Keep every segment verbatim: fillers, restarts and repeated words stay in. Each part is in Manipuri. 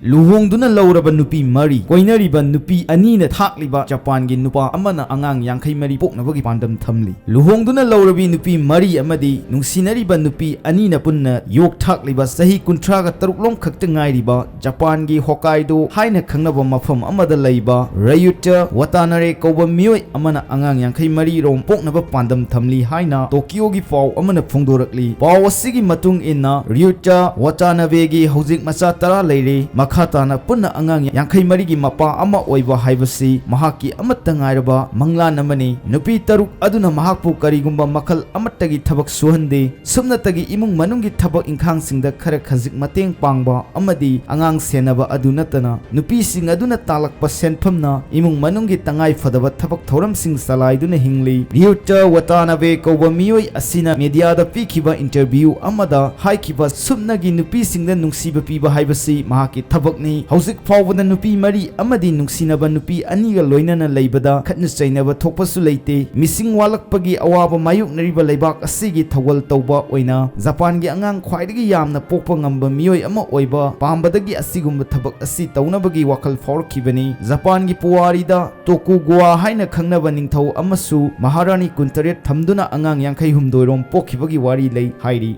ꯂꯨꯍꯣꯡꯗꯨꯅ ꯂꯧꯔꯕ ꯅꯨꯄꯤ ꯃꯔꯤ, ꯀꯣꯏꯅꯔꯤꯕ ꯅꯨꯄꯤ ꯑꯅꯤꯅ ꯊꯥꯛꯂꯤꯕ ꯖꯄꯥꯟꯒꯤ ꯅꯨꯄꯥ ꯑꯃꯅ ꯑꯉꯥꯡ ꯌꯥꯡꯈꯩ ꯃꯔꯤ ꯄꯣꯛꯅꯕꯒꯤ ꯄꯥꯟꯗꯝ ꯊꯝꯂꯤ꯫ ꯂꯨꯍꯣꯡꯗꯨꯅ ꯂꯧꯔꯕꯤ ꯅꯨꯄꯤ ꯃꯔꯤ ꯑꯃꯗꯤ ꯅꯨꯡꯁꯤꯅꯔꯤꯕ ꯅꯨꯄꯤ ꯑꯅꯤꯅ ꯄꯨꯟꯅ ꯌꯣꯛ ꯊꯥꯛꯂꯤꯕ ꯆꯍꯤ ꯀꯨꯟꯊ꯭ꯔꯥꯒ ꯇꯔꯨꯛ ꯂꯣꯝ ꯈꯛꯇ ꯉꯥꯏꯔꯤꯕ ꯖꯄꯥꯟꯒꯤ ꯍꯣꯀꯥꯏꯗꯣ ꯍꯥꯏꯅ ꯈꯪꯅꯕ ꯃꯐꯝ ꯑꯃꯗ ꯂꯩꯕ ꯔꯌꯨꯇꯥ ꯋꯥꯇꯥꯅꯥꯔꯦ ꯀꯧꯕ ꯃꯤꯑꯣꯏ ꯑꯃꯅ ꯑꯉꯥꯡ ꯌꯥꯡꯈꯩ ꯃꯔꯤ ꯔꯣꯝ ꯄꯣꯛꯅꯕ ꯄꯥꯟꯗꯝ ꯊꯝꯂꯤ ꯍꯥꯏꯅ ꯇꯣꯀꯤꯌꯣꯒꯤ ꯄꯥꯎ ꯑꯃꯅ ꯐꯣꯡꯗꯣꯔꯛꯂꯤ꯫ ꯄꯥꯎ ꯑꯁꯤꯒꯤ ꯃꯇꯨꯡ ꯏꯟꯅ, ꯔꯌꯨꯇꯥ ꯋꯥꯇꯥꯅꯥꯕꯦꯒꯤ ꯍꯧꯖꯤꯛ ꯃꯆꯥ ꯇꯔꯥ ꯂꯩꯔꯦ꯫ ꯃꯈꯥ ꯇꯥꯅ ꯄꯨꯟꯅ ꯑꯉꯥꯡ ꯌꯥꯡꯈꯩ ꯃꯔꯤꯒꯤ ꯃꯄꯥ ꯑꯃ ꯑꯣꯏꯕ ꯍꯥꯏꯕꯁꯤ ꯃꯍꯥꯛꯀꯤ ꯑꯃꯠꯇ ꯉꯥꯏꯔꯕ ꯃꯪꯂꯥꯟ ꯑꯃꯅꯤ꯫ ꯅꯨꯄꯤ ꯇꯔꯨꯛ ꯑꯗꯨꯅ ꯃꯍꯥꯛꯄꯨ ꯀꯔꯤꯒꯨꯝꯕ ꯃꯈꯜ ꯑꯃꯠꯇꯒꯤ ꯊꯕꯛ ꯁꯨꯍꯟꯗꯦ꯫ ꯁꯨꯞꯅꯇꯒꯤ ꯏꯃꯨꯡ ꯃꯅꯨꯡꯒꯤ ꯊꯕꯛ ꯏꯪꯈꯥꯡꯁꯤꯡꯗ ꯈꯔ ꯈꯖꯤꯛ ꯃꯇꯦꯡ ꯄꯥꯡꯕ ꯑꯃꯗꯤ ꯑꯉꯥꯡ ꯁꯦꯟꯅꯕ ꯑꯗꯨ ꯅꯠꯇꯅ, ꯅꯨꯄꯤꯁꯤꯡ ꯑꯗꯨꯅ ꯇꯥꯜꯂꯛꯄ ꯁꯦꯟꯐꯝꯅ ꯏꯃꯨꯡ ꯃꯅꯨꯡꯒꯤ ꯇꯉꯥꯏ ꯐꯗꯕ ꯊꯕꯛ ꯊꯧꯔꯝꯁꯤꯡ ꯆꯂꯥꯏꯗꯨꯅ ꯍꯤꯡꯂꯤ꯫ ꯔꯤꯌꯨꯇꯥ ꯋꯥꯇꯥꯅꯥꯕꯦ ꯀꯧꯕ ꯃꯤꯑꯣꯏ ꯑꯁꯤꯅ ꯃꯤꯗꯤꯌꯥꯗ ꯄꯤꯈꯤꯕ ꯏꯟꯇꯔꯚ꯭ꯌꯨ ꯑꯃꯗ ꯍꯥꯏꯈꯤꯕ, ꯁꯨꯞꯅꯒꯤ ꯅꯨꯄꯤꯁꯤꯡꯗ ꯅꯨꯡꯁꯤꯕ ꯄꯤꯕ ꯍꯥꯏꯕꯁꯤ ꯃꯍꯥꯛꯀꯤ ꯊꯕꯛꯅꯤ꯫ ꯍꯧꯖꯤꯛ ꯐꯥꯎꯕꯗ ꯅꯨꯄꯤ ꯃꯔꯤ ꯑꯃꯗꯤ ꯅꯨꯡꯁꯤꯅꯕ ꯅꯨꯄꯤ ꯑꯅꯤꯒ ꯂꯣꯏꯅꯅ ꯂꯩꯕꯗ ꯈꯠꯅ ꯆꯩꯅꯕ ꯊꯣꯛꯄꯁꯨ ꯂꯩꯇꯦ꯫ ꯃꯤꯁꯤꯡ ꯋꯥꯠꯂꯛꯄꯒꯤ ꯑꯋꯥꯕ ꯃꯥꯌꯣꯛꯅꯔꯤꯕ ꯂꯩꯕꯥꯛ ꯑꯁꯤꯒꯤ ꯊꯧꯒꯜ ꯇꯧꯕ ꯑꯣꯏꯅ ꯖꯄꯥꯟꯒꯤ ꯑꯉꯥꯡ ꯈ꯭ꯋꯥꯏꯗꯒꯤ ꯌꯥꯝꯅ ꯄꯣꯛꯄ ꯉꯝꯕ ꯃꯤꯑꯣꯏ ꯑꯃ ꯑꯣꯏꯕ ꯄꯥꯝꯕꯗꯒꯤ ꯑꯁꯤꯒꯨꯝꯕ ꯊꯕꯛ ꯑꯁꯤ ꯇꯧꯅꯕꯒꯤ ꯋꯥꯈꯜ ꯐꯥꯎꯔꯛꯈꯤꯕꯅꯤ꯫ ꯖꯄꯥꯟꯒꯤ ꯄꯨꯋꯥꯔꯤꯗ ꯇꯣꯀꯨꯒꯋꯥ ꯍꯥꯏꯅ ꯈꯪꯅꯕ ꯅꯤꯡꯊꯧ ꯑꯃꯁꯨ ꯃꯍꯥꯔꯥꯅꯤ ꯀꯨꯟꯇꯔꯦꯠ ꯊꯝꯗꯨꯅ ꯑꯉꯥꯡ ꯌꯥꯡꯈꯩ ꯍꯨꯝꯗꯣꯏ ꯔꯣꯝ ꯄꯣꯛꯈꯤꯕꯒꯤ ꯋꯥꯔꯤ ꯂꯩ ꯍꯥꯏꯔꯤ꯫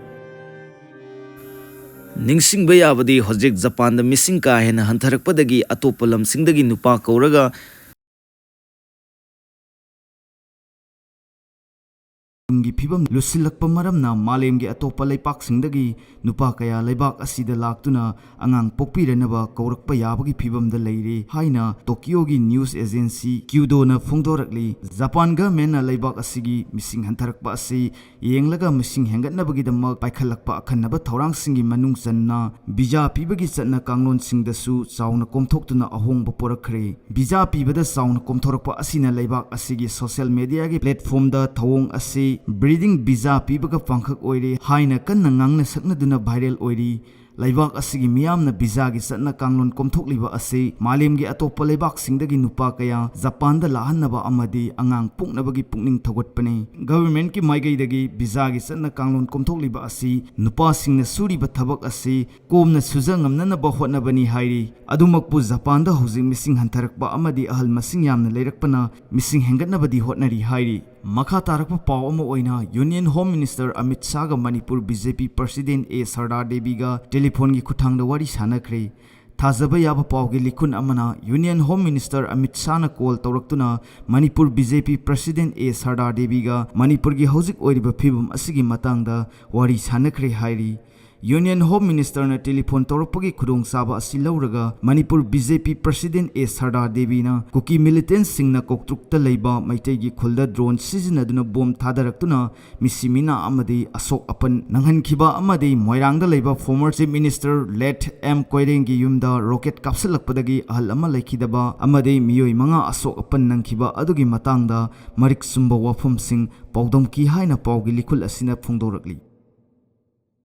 ꯅꯤꯡꯁꯤꯡꯕ ꯌꯥꯕꯗꯤ, ꯍꯧꯖꯤꯛ ꯖꯄꯥꯟꯗ ꯃꯤꯁꯤꯡ ꯀꯥ ꯍꯦꯟꯅ ꯍꯟꯊꯔꯛꯄꯗꯒꯤ ꯑꯇꯣꯞꯄ ꯂꯝꯁꯤꯡꯗꯒꯤ ꯅꯨꯄꯥ ꯀꯧꯔꯒ ꯇꯨꯡꯒꯤ ꯐꯤꯕꯝ ꯂꯨꯁꯤꯜꯂꯛꯄ ꯃꯔꯝꯅ ꯃꯥꯂꯦꯝꯒꯤ ꯑꯇꯣꯞꯄ ꯂꯩꯄꯥꯛꯁꯤꯡꯗꯒꯤ ꯅꯨꯄꯥ ꯀꯌꯥ ꯂꯩꯕꯥꯛ ꯑꯁꯤꯗ ꯂꯥꯛꯇꯨꯅ ꯑꯉꯥꯡ ꯄꯣꯛꯄꯤꯔꯅꯕ ꯀꯧꯔꯛꯄ ꯌꯥꯕꯒꯤ ꯐꯤꯕꯝꯗ ꯂꯩꯔꯦ ꯍꯥꯏꯅ ꯇꯣꯀꯤꯌꯣꯒꯤ ꯅ꯭ꯌꯨꯁ ꯑꯦꯖꯦꯟꯁꯤ ꯀ꯭ꯌꯨꯗꯣꯅ ꯐꯣꯡꯗꯣꯔꯛꯂꯤ꯫ ꯖꯄꯥꯟ ꯒꯚꯔꯟꯃꯦꯟꯠꯅ ꯂꯩꯕꯥꯛ ꯑꯁꯤꯒꯤ ꯃꯤꯁꯤꯡ ꯍꯟꯊꯔꯛꯄ ꯑꯁꯤ ꯌꯦꯡꯂꯒ ꯃꯤꯁꯤꯡ ꯍꯦꯟꯒꯠꯅꯕꯒꯤꯗꯃꯛ ꯄꯥꯏꯈꯠꯂꯛꯄ ꯑꯈꯟꯅꯕ ꯊꯧꯔꯥꯡꯁꯤꯡꯒꯤ ꯃꯅꯨꯡ ꯆꯟꯅ ꯚꯤꯖꯥ ꯄꯤꯕꯒꯤ ꯆꯠꯅ ꯀꯥꯡꯂꯣꯟꯁꯤꯡꯗꯁꯨ ꯆꯥꯎꯅ ꯀꯣꯝꯊꯣꯛꯇꯨꯅ ꯑꯍꯣꯡꯕ ꯄꯨꯔꯛꯈ꯭ꯔꯦ꯫ ꯚꯤꯖꯥ ꯄꯤꯕꯗ ꯆꯥꯎꯅ ꯀꯣꯝꯊꯣꯔꯛꯄ ꯑꯁꯤꯅ ꯂꯩꯕꯥꯛ ꯑꯁꯤꯒꯤ ꯁꯣꯁꯤꯌꯦꯜ ꯃꯦꯗꯤꯌꯥꯒꯤ ꯄ꯭ꯂꯦꯠꯐꯣꯝꯗ ꯊꯧꯑꯣꯡ ꯑꯁꯤ ꯕ꯭ꯔꯤꯗꯤꯡ ꯚꯤꯖꯥ ꯄꯤꯕꯒ ꯄꯥꯡꯈꯛ ꯑꯣꯏꯔꯦ ꯍꯥꯏꯅ ꯀꯟꯅ ꯉꯥꯡꯅ ꯁꯛꯅꯗꯨꯅ ꯚꯥꯏꯔꯦꯜ ꯑꯣꯏꯔꯤ꯫ ꯂꯩꯕꯥꯛ ꯑꯁꯤꯒꯤ ꯃꯤꯌꯥꯝꯅ ꯚꯤꯖꯥꯒꯤ ꯆꯠꯅ ꯀꯥꯡꯂꯣꯟ ꯀꯣꯝꯊꯣꯛꯂꯤꯕ ꯑꯁꯤ ꯃꯥꯂꯦꯝꯒꯤ ꯑꯇꯣꯞꯄ ꯂꯩꯕꯥꯛꯁꯤꯡꯗꯒꯤ ꯅꯨꯄꯥ ꯀꯌꯥ ꯖꯄꯥꯟꯗ ꯂꯥꯛꯍꯟꯅꯕ ꯑꯃꯗꯤ ꯑꯉꯥꯡ ꯄꯣꯛꯅꯕꯒꯤ ꯄꯨꯛꯅꯤꯡ ꯊꯧꯒꯠꯄꯅꯤ꯫ ꯒꯚꯔꯟꯃꯦꯟꯠꯀꯤ ꯃꯥꯏꯀꯩꯗꯒꯤ ꯚꯤꯖꯥꯒꯤ ꯆꯠꯅ ꯀꯥꯡꯂꯣꯟ ꯀꯣꯝꯊꯣꯛꯂꯤꯕ ꯑꯁꯤ ꯅꯨꯄꯥꯁꯤꯡꯅ ꯁꯨꯔꯤꯕ ꯊꯕꯛ ꯑꯁꯤ ꯀꯣꯝꯅ ꯁꯨꯖ ꯉꯝꯅꯅꯕ ꯍꯣꯠꯅꯕꯅꯤ ꯍꯥꯏꯔꯤ꯫ ꯑꯗꯨꯃꯛꯄꯨ ꯖꯄꯥꯟꯗ ꯍꯧꯖꯤꯛ ꯃꯤꯁꯤꯡ ꯍꯟꯊꯔꯛꯄ ꯑꯃꯗꯤ ꯑꯍꯜ ꯃꯁꯤꯡ ꯌꯥꯝꯅ ꯂꯩꯔꯛꯄꯅ ꯃꯤꯁꯤꯡ ꯍꯦꯟꯒꯠꯅꯕꯗꯤ ꯍꯣꯠꯅꯔꯤ ꯍꯥꯏꯔꯤ꯫ ꯃꯈꯥ ꯇꯥꯔꯛꯄ ꯄꯥꯎ ꯑꯃ ꯑꯣꯏꯅ, ꯌꯨꯅꯤꯌꯟ ꯍꯣꯝ ꯃꯤꯅꯤꯁꯇꯔ ꯑꯃꯤꯠ ꯁꯥꯍꯒ Manipur B J P president A Sharda ꯗꯦꯕꯤꯒ ꯇꯦꯂꯤꯐꯣꯟꯒꯤ ꯈꯨꯠꯊꯥꯡꯗ ꯋꯥꯔꯤ ꯁꯥꯅꯈ꯭ꯔꯦ꯫ ꯊꯥꯖꯕ ꯌꯥꯕ ꯄꯥꯎꯒꯤ ꯂꯤꯈꯨꯟ ꯑꯃꯅ ꯌꯨꯅꯤꯌꯟ ꯍꯣꯝ ꯃꯤꯅꯤꯁꯇꯔ ꯑꯃꯤꯠ ꯁꯥꯍꯅ ꯀꯣꯜ ꯇꯧꯔꯛꯇꯨꯅ Manipur B J P president A Sharda ꯗꯦꯕꯤꯒ ꯃꯅꯤꯄꯨꯔꯒꯤ ꯍꯧꯖꯤꯛ ꯑꯣꯏꯔꯤꯕ ꯐꯤꯕꯝ ꯑꯁꯤꯒꯤ ꯃꯇꯥꯡꯗ ꯋꯥꯔꯤ ꯁꯥꯅꯈ꯭ꯔꯦ ꯍꯥꯏꯔꯤ꯫ ꯌꯨꯅꯤꯌꯟ ꯍꯣꯝ ꯃꯤꯅꯤꯁꯇꯔꯅ ꯇꯦꯂꯤꯐꯣꯟ ꯇꯧꯔꯛꯄꯒꯤ ꯈꯨꯗꯣꯡꯆꯥꯕ ꯑꯁꯤ ꯂꯧꯔꯒ Manipur B J P president A ꯁꯔꯗꯥ ꯗꯦꯕꯤꯅ ꯀꯨꯀꯤ ꯃꯤꯂꯤꯇꯦꯟꯠꯁꯤꯡꯅ ꯀꯣꯛꯇ꯭ꯔꯨꯛꯇ ꯂꯩꯕ ꯃꯩꯇꯩꯒꯤ ꯈꯨꯜꯗ ꯗ꯭ꯔꯣꯟ ꯁꯤꯖꯤꯟꯅꯗꯨꯅ ꯕꯣꯝ ꯊꯥꯗꯔꯛꯇꯨꯅ ꯃꯤꯁꯤ ꯃꯤꯅꯥ ꯑꯃꯗꯤ ꯑꯁꯣꯛ ꯑꯄꯟ ꯅꯪꯍꯟꯈꯤꯕ ꯑꯃꯗꯤ ꯃꯣꯏꯔꯥꯡꯗ ꯂꯩꯕ former chief minister late M ꯀꯣꯏꯔꯦꯡꯒꯤ ꯌꯨꯝꯗ ꯔꯣꯀꯦꯠ ꯀꯥꯞꯁꯤꯜꯂꯛꯄꯗꯒꯤ ꯑꯍꯜ ꯑꯃ ꯂꯩꯈꯤꯗꯕ ꯑꯃꯗꯤ ꯃꯤꯑꯣꯏ ꯃꯉꯥ ꯑꯁꯣꯛ ꯑꯄꯟ ꯅꯪꯈꯤꯕ ꯑꯗꯨꯒꯤ ꯃꯇꯥꯡꯗ ꯃꯔꯤꯛ ꯆꯨꯝꯕ ꯋꯥꯐꯝꯁꯤꯡ ꯄꯥꯎꯗꯝꯈꯤ ꯍꯥꯏꯅ ꯄꯥꯎꯒꯤ ꯂꯤꯈꯨꯜ ꯑꯁꯤꯅ ꯐꯣꯡꯗꯣꯔꯛꯂꯤ꯫